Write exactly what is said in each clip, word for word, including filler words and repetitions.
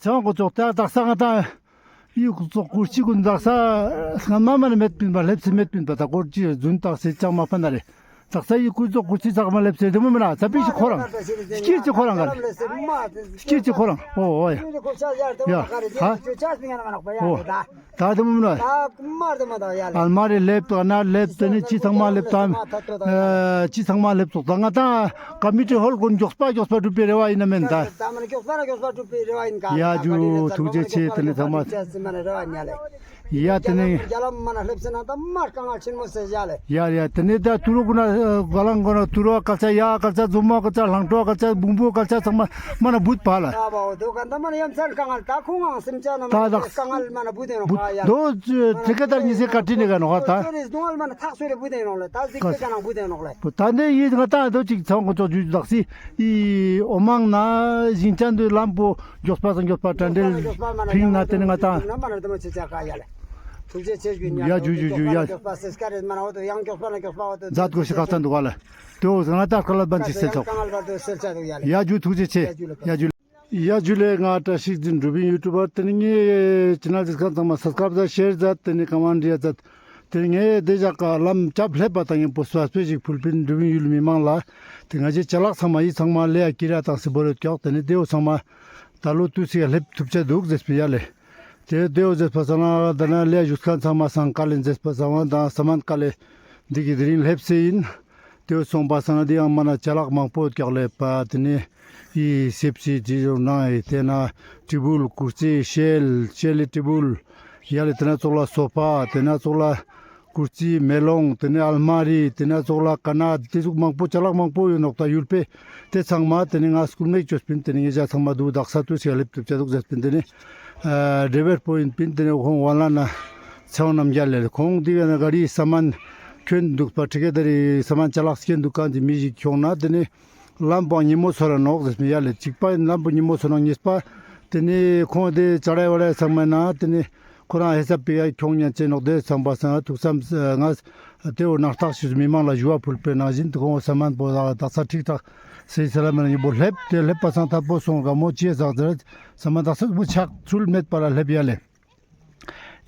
ཚེ་དབང་དཀོན་མཆོག་ཏ་དག་ས་ང་ཏང་ཡུལ་ཚོགས་སྐུ་ཚེ་གུན་དག་ས་སྔ་མ་མ་ནེ་མེད་པིན་པ་ལེབས་སེ་མེད་པིན་པ་ཏ་སྐོར་ཅི་རྫུན་བཏགས་སེ་ཅང་མ་ཕན་ན་རེ། དག་ས་ཡུལ་ཚོགས་སྐུ་ཚེ་ཚག་མ་ལེབས་སེ་དེ་མོ་མེན་ན་ཚ་པི་ཤི་ཁོ་རང་སྐྱིད་ཅི་ཁོ་རང་ག་རེ་སྐྱིད་ཅི་ཁོ་རང་ཨོ་ཨོ་ཡ་ཡ་ཧ་ཨོ། ཏ་དེ་མོ་མེན་ན། ཨལ་མ་རི་ལེབས་ཏོག་ན་ལེབས་ཏེ་ནི་ཅི་ཚང་མ་ལེབས་ཏམ། ཨ་ཅི་ཚང་མ་ལེབས་ཏོག་ཏ་ང་ཏང་ཀ་མི་ཊི་ཧོལ་གུན་མགྱོགས་པ་མགྱོགས་པ་གྲུབ་པའི་རེ་བ་ཨིན་ན་མེན་ཏ། ཡ་ཇུ་ཐུགས་རྗེ་ཆེ་ཏེ་ནི་ཚང་མ། ཡ་ཏེ་ནི། ཡ་ཏེ་ནི་ད་ཏུ་རོ་གུན་ན་ག་ལང་གུན་ན་ཏུ་རོ་སྐལ་ཆ་ཡ་སྐལ་ཆ་ཛོ་མོ་སྐལ་ཆ་ལང་ཀྲོ་སྐལ་ཆ་བུང་བུ་སྐལ་ཆ་ཚང་མ་མ་ན་བུད་པ་ལ། ཏ་ཏ་ཐི་ཀ་དར་ཉི་ཟེར་ཀ་ཏི་ནི་ག་ནོག་ཏ། ཏ་ནི་ཡིད་ང་ཏང་དོ་ཅིག་ཚང་ཀོ་ཅོག་ཇུ་དག་སི་ཨི་འོ་མང་ན་ཞིང་ཅན་དུ་ལམ་པོ་མགྱོགས་པ་སང་མགྱོགས་པ་ཏྲ་འདྲེལ་ཕིང་ན་ཏེ་ནི་ང་ཏང་ཡ་ཇུ་ཇུ་ཇུ་ཡ། མཛད་དགོས་ཤེས་ཁག་ཅན་དུག་ག་ལ། ཏེ་བོ་ང་ཏང་སྐལ་ལ་བན་ཅིག་སེལ་ཆོག་ཡ་ཇུ་ཐུགས་རྗེ་ཆེ། ཡ་ཇུ། ཡ་ཇུ་ལེ། ང་བཀྲ་ཤིས་འཛིན་འགྲུབ་པིན་ཡུ་ཊུབ་པར་ཏེ་ནི་ངའི་ཅེ་ནལ་ཟིགས་ཁན་ཚང་མ་སབ་སི་ཀ་རབ་ཛད་ཤེར་ཛད་ཏེ་ནི་ཀོ་མེན་ཊ་རི་ཡ་ཛད། ཏེ་ནི་ངའི་ཏེ་ཞག་ག་ལམ་ཅབ་ལེབས་པ་ཏང་ངེ་པོ་སྤེ་ཞིག་ཕུལ་པིན་འགྲུབ་པིན་ཡུལ་མི་མང་ལ། ཏེ་ང་ཞའི་ཅ་ལག་ཚང་མ་ཡི་ཚང་མ་ལེ་ཡ་ཀི་ར་ཏང་སི་བོ་རེ་ཀྱོག་ཏེ་ནི་ཏེ་བོ་ཚང་མ་ཏ་ལོ་ཏུས་སི་ལེབས་ཐུབ་ཆ་དུག་ཟེར་པིན་ཡ་ལེ། ཏེ་ཏེ་བོ་ཟེར་པ་སང་ན་ཏ་ན་ལེ་ཡ་ཞུགས་ཁན་ཚང་མ་སང་ཀ་ལེ་ཟེར་པ་སང་ན་ཏ་ས་མན་ཀ་ལེ་འདི་གི་དེ་རིང་ལེབས་སེ་ཨིན། ཏེ་བོ་སོང་པ་སང་ན་ཏེ་ཡང་མ་ན་ཅ་ལག་མང་པོ་ཀྱག་ལེ་པ་ཏེ་ནི་ཨི་སེབ་སི་ཏེ་ཟུག་ནང་ཨི་ཏེ་ན་ཀྲི་བུལ་ཀུར་སི་ཤེལ་ཤེལ་ལི་ཀྲི་བུལ་ཡ་ལེ་ཏེ་ན་ཙོགས་ལ་སོ་ཕ་ཏེ་ན་ཙོགས་ལ་ཀུར་སི་མེ་ལོང་ཏེ་ནི་ཨལ་མ་རི་ཏེ་ན་ཙོགས་ལ་ཀ་ན་ཏེ་ཟུག་མང་པོ་ཅ་ལག་མང་པོ་ཡོད་ནོག་ཏ་ཡུལ་པེ་ཏེ་ཚང་མ་ཏེ་ནི་ང་སྐུལ་མེད་ཅོས་པིན་ཏེ་ནི་ངེ་ཞ་ཚང་མ་དུག་དག་ས་ཏུས་སི་ལེབས་ཐུབ་ཆ་དུག་ཟེར་པིན་ཏེ་ནི་ཨ་ཌེ་བེར་པོ་ཨིན་པིན་ཏེ་ནི་ཁོང་ཝ་ལ་ན་ཚེ་དབང་རྣམ་རྒྱལ་ལེ་ཁོང་ཏེ་ག་ན་ག་རི་ས་མན་ཁྱོན་དུག་པ་ཁྲི་ཀེ་ད་རི་ས་མན་ཅ་ལག་སྐྱེན་དུ་ཀ་ཏེ་མི་ཞིག་ཁྱོང་ན་ཏེ་ནི་ལམ་པོ་ཉི་མོ་སོ་ར་ནོག་ཟེར་མི་ཡ་ལེ་གཅིག་པ་ལམ་པོ་ཉི་མོ་སོ་ནོག་གཉིས་པ་ཏེ་ནི་ཁོང་ཏེ་ཅ་ལེ་ཝ་ལེ་ཚང་མ་ན་ཏེ་ནི་ཁོ་རང་ཧེ་སབ་པི་ཡ་ཁྱོང་ཉན་ཅེ་ནོག་ཏེ་ཚང་པ་སང་ཐུགས་བསམ་ང་ཏེ་བོ་ནག་ཐག་ཤིས་མི་མང་ལ་ཞུ་བ་ཕུལ་པེ་ནང་བཞིན་ཏེ་ཁོང་ས་མན་པོ་དག་ས་ཁྲིག་ཐག་སེ་ས་ལ་མ་ན་ཉི་བོ་ལེབས་ཏེ་ལེབས་པ་སང་ཐད་པོ་སོང་ག་མོ་ཅི་ཟག་ཟེར་ས་མན་དག་ས་བོ་ཆག་ཚུལ་མེད་པ་ལ་ལེབས་ཡ་ལེ།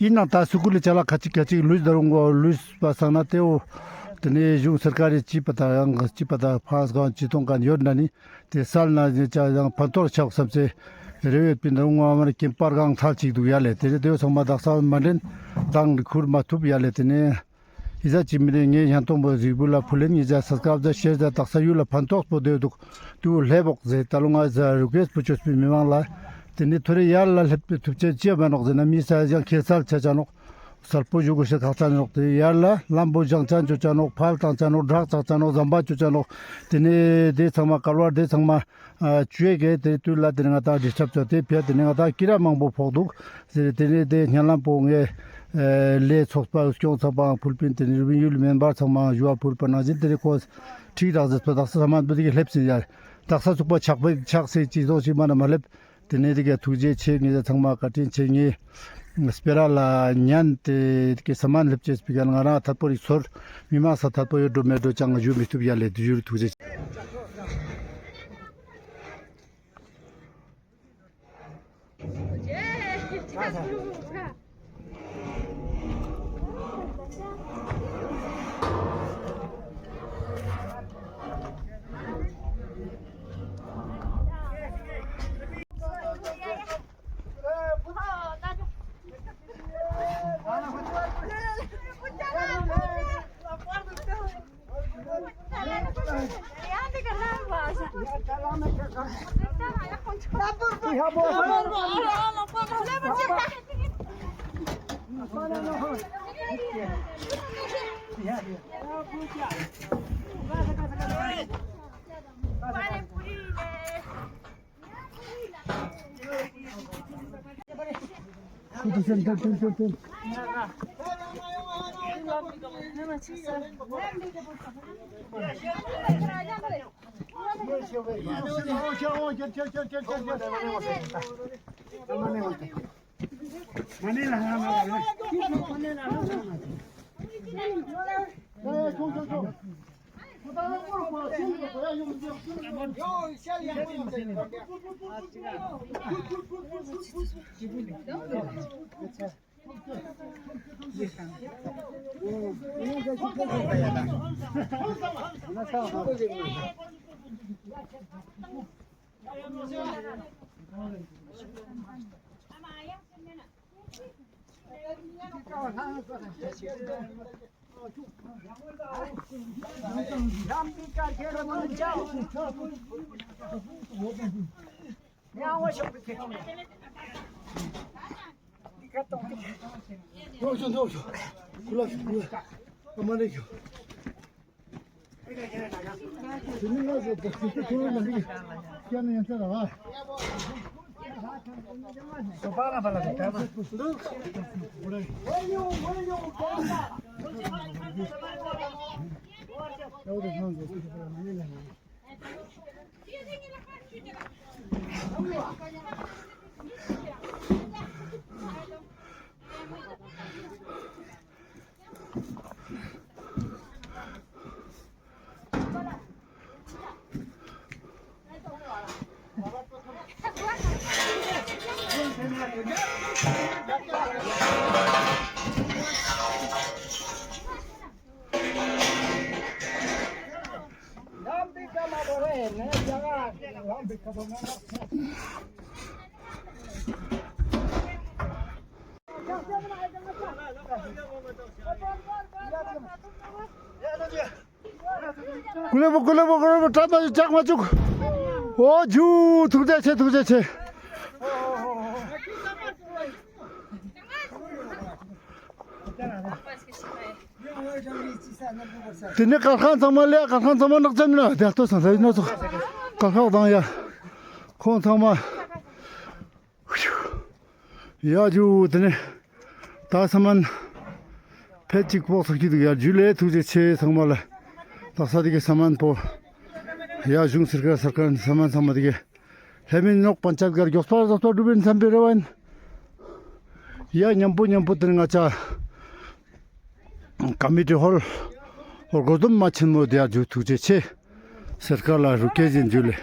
ཨིན་ནང་ཏ་སུ་ཀུལ་ལི་ཅ་ལག་ཁ་ཅིག་ཁ་ཅིག་ལུས་ད་རུང་གོ་ལུས་པ་སང་ན་ཏེ་བོ་ཏེ་ནི་གཞུང་སར་ཀ་རི་ཅི་པ་ཏ་ཡང་ཅི་པ་ཏ་ཕངས་གང་ཅི་ཏོང་གང་ཡོད་ན་ནི་ཏེ་སལ་ན་ནི་ཅ་ཡང་ཕན་ཐོགས་ཆོག་སམ་སེ་རེ་ཡོད་པིན་ད་རུང་ང་མ་ནི་ཀེམ་པར་གང་ཐལ་ཅིག་དུག་ཡ་ལེ། ཏེ་ནི་ཏེ་བོ་ཚང་མ་དག་ས་མ་འདྲེན་དང་ཁུར་མ་ཐུབ་ཡ་ལེ། ཏེ་ནི་ཨི་ཟ་ཅི་མི་ནི་ངའི་ཡང་ཏོང་པོ་གཟིགས་བུ་ལ་ཕུལ་ལེན་ཨི་ཟ་སབ་སི་ཀ་རབ་ཛད་ཤེར་ཛད་དག་ས་ཡུལ་ལ་ཕན་ཐོགས་པོ་ཏེ་དུག་ཏུ་ལེབས་བོག་ཟེར་ཏ་ལོ་ང་ཟ་རི་ཀུ་ཨེསྚ་པོ་ཅོས་པིན་མི་མང་ལ། ཏེ་ནི་ཐོ་རེ་ཡར་ལ་ལེབས་པའི་ཐུབ་ཆ་ཅི་ཡང་མེད་ནོག་ཟེར་ན་མི་ས་ཡང་ཁྱེར་སལ་ཆ་ཆ་ནོག་སལ་པོ་ཞུ་གོ་ཤེས་ཁག་ཆ་ནོག་ཏེ་ཡར་ལ་ལམ་པོ་བཞེངས་ཆ་ཅོ་ཆ་ནོག་ཕལ་ཏང་ཆ་ནོག་བྲག་ཆག་ཆ་ནོག་ཟམ་པ་ཅོ་ཆ་ནོག་ཏེ་ནི་ཏེ་ཚང་མ་ཀལ་བར་ཏེ་ཚང་མ་ཨ་ཅུའེ་གེ་ཏེ་ཏུས་ལ་ཏེ་ནི་ང་ཏང་ཌིས་ཊབ་ཅོ་ཏེ་ཕི་ཡ་ཏེ་ནི་ང་ཏང་ཀི་ར་མང་པོ་ཕོག་དུག་ཟེར། ཏེ་ནི་ཏེ་ཉན་ལམ་པོ་ངའི་ཨ་ལས་ཚོགས་པ་སྐྱོང་ཚོགས་པའང་ཕུལ་པིན། ཏེ་ནི་རུ་བིན་ཡུལ་མེམ་བར་ཚང་མའང་ཞུ་བ་ཕུལ་པ་ནང་བཞིན་ཏེ་ནི་ཁོང་ཁྲིག་རག་ཟེར་པ་དག་ས་ས་མན་པོ་ཏེ་གི་ལེབས་སེ་ཡ་དག་ས་ཚུགས་པ་ཆག་པའི་ཆག་སེ་ཅི་སོང་ཞིག་མ་ན་མ་ལེབས། ཏེ་ནི་ཏེ་གི་ཐུགས་རྗེ་ཆེ། ངེ་ཚང་མ་བཀའ་དྲིན་ཆེ། ངེ་སྤེ་ར་ལ་ཉན་ཏེ་ཏེ་གི་ས་མན་ལེབས་ཅེས་པི་ག་ང་རང་ཐད་པོ་རིག་ཚོར་མི་མང་ས་ཐད་པོ་ཡོད་འགྲོ་མེད་འགྲོ་ཅང་ཞུ་མི་ཐུབ་ཡ་ལེ། དུ་ཞུ་རུ་ཐུགས་རྗེ་ཆེ། ཀུ་ལེ་བོ་ཀུ་ལེ་བོ་ཀུ་ལེ་བོ་ཏྲ་མ་ཅུག་ཅག་མ་ཅུག་འོ་ཇུ་ཐུགས་རྗེ་ཆེ་ཐུགས་རྗེ་ཆེ། ཏེ་ནེ་ཀར་ཁན་ཚང་མ་ལེ་ཀར་ཁན་ཚང་མ་ནག་ཅན་ན་ཏེ་ལྟོས་སང་ས་ཡིན་ན་ཚོགས་ཀར་ཁག་དང་ཡ་ཁོང་ཚང་མ། ཡ་ཇུ་ཏེ་ནེ་ད་ས་མན་ཕེད་ཅིག་པོག་ཚག་གི་དུག་ཡ་ཇུ་ལེ་ཐུགས་རྗེ་ཆེ་ཚང་མ་ལ། ད་ས་ཏེ་གི་ས་མན་པོ་ཡ་གཞུང་སར་ཀར་སར་ཀར་ས་མན་ཚང་མ་ཏེ་གི་ལྷ་མིན་ནོག་པན་ཆད་གར་མགྱོགས་པ་རྫོགས་པ་སྒྲུབ་ཨིན་སམ་པའི་རེ་བ་ཨིན། ཡ་ཉམ་པོ་ཉམ་པོ་ཏེ་ནེ་ང་ཅ་ཀ་མི་ཊི་ཧོལ་ཧོར་གོ་དུམ་མ་ཆེན་མོ་ཏེ་ཡ་ཇུ་ཐུགས་རྗེ་ཆེ། སར་ཀར་ལ་རུ་ཀེ་ཇིན་ཇུ་ལེ།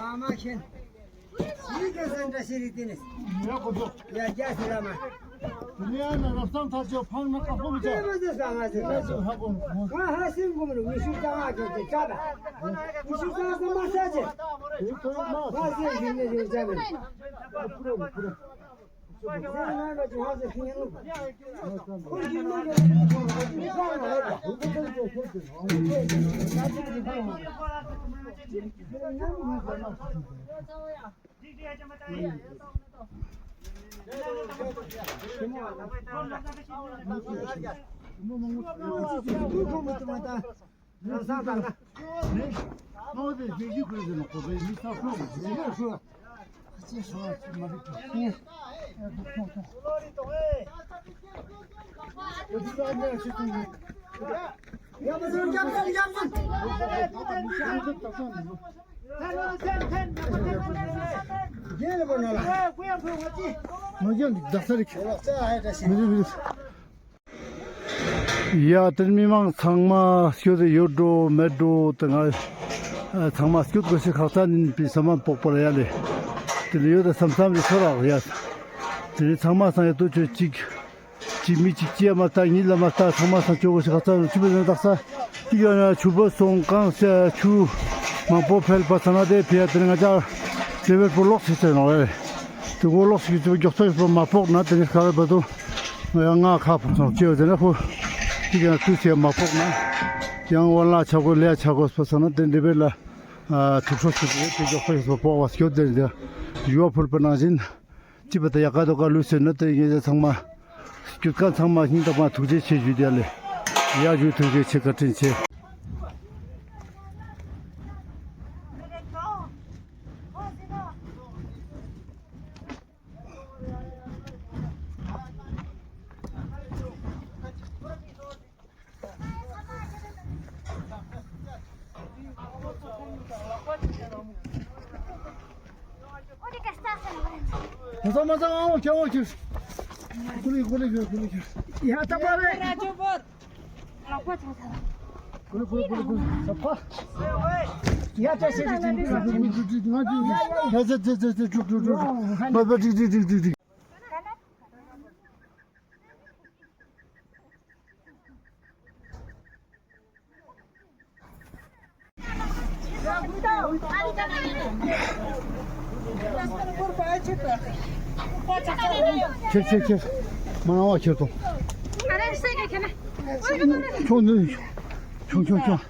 ཨ་མ་ཁྱེད། ཡི་གེ་སེང་འདྲ་ཞིག་རིག་ཏེ་ནི། ཡ་ཁོ་ཚོ། ཡ་རྒྱ་སི་ར་མ། དེ་ནས་ཡང་ན་རབ་སང་ཐག་ཆོད་ཕང་ན་ཀ་ཕོ་མི་ཆ། ཡ་མ་ཟེར་ས་ང་ཟེར་ས། ཡ་ཟེར་ཧ་གོ་ནི། ང་ཧ་སེང་གོ་མི་རུ་མི་ཤུགས་ཙང་ང་ཁྱོད་ཀྱི་ཆ་ད། མི་ཤུགས་ཙང་ཙང་མ་ས་ཆེ། ཡི་ཁོ་ཡི་མ། ང་ཟེར་ཞིག་ནས་ཞིག་ཆ་མི། ཁུ་རེ་ཁུ་རེ། ཡ་ཏེ་མི་མང་ཚང་མ་སྐྱོད་དེ་ཡོད་འགྲོ་མེད་འགྲོ་ཏེ་ང་ཚང་མ་སྐྱོད་དགོས་ཤེས་ཁག་ཅན་ཡིན་པའི་བསམ་པ་ཕོག་པ་རེད་ཡ་ལེ། ཏེ་ནེ་ཡོད་དེ་བསམ་བསམ་རེ་ཚོར་རག་ཡ། ཏེ་ནེ་ཚང་མ་སང་ཡ་ཏོ་ཆོས་གཅིག་གཅིག་མི་གཅིག་ཅི་ཡ་མ་ལྟ་གཉིས་ལ་མ་ལྟ་ཚང་མ་སང་སྐྱོད་དགོས་ཤེས་ཁག་ཅན་རེད། ཅི་བས་ན་དག་ས་ཏེ་ཡང་ཆུ་བོ་སོང་གང་ས་ཆུ་མང་པོ་འཕེལ་བ་ཚང་ན་ཏེ་ཕི་ཡ་ཏེ་ནེ་ང་ཅག་ཏེ་བས་པོ་ལོག་སི་ཚེ་ནོ་རེད། ཏེ་གོ་ལོག་སི་ཚེ་མགྱོགས་ཚད་པོ་མ་ཕོག་ན་ཏེ་ནེ་ཁ་རེ་བ་དོ། ང་ཡང་ང་ཁ་ཕོག་སོང་ཅེས་ཡོད་ན་ཁོ། ཏེ་ཀ་ན་ཏུས་ཡང་མ་ཕོག་ན། ཡང་ཝ་ལ་ཆ་གོ་ལེ་ཆ་གོ་སྤ་སང་ན་ཏེ་འདི་བེ་ལ། ཐུགས་ཁྲོ་སུ་ཏེ་ཏེ་མགྱོགས་པ་ཡོད་པ་ཕོག་བ་སྐྱོད་དེ་འདི། ཡུ་བ་ཕུལ་པ་ནང་བཞིན། ཅི་པ་ཏ་ཡ་ཀ་དོ་ཀ་ལུས་ཟེར་ན་ཏེ་ངེད་ཚང་མ། སྐྱོད་མཁན་ཚང་མ་སྙིང་ཐག་པ་ཐུགས་རྗེ་ཆེ་ཞུ་དེ་ལེ། ཡ་ཞུ་ཐུགས་རྗེ་ཆེ་བཀའ་དྲིན་ཆེ། ཁྱེར་ཁྱེར་ཁྱེར། མ་ནང་བ་ཁྱེར་དང་། ཁྱོང་ནི། ཁྱོང་ཁྱོང་ཁྱོང་།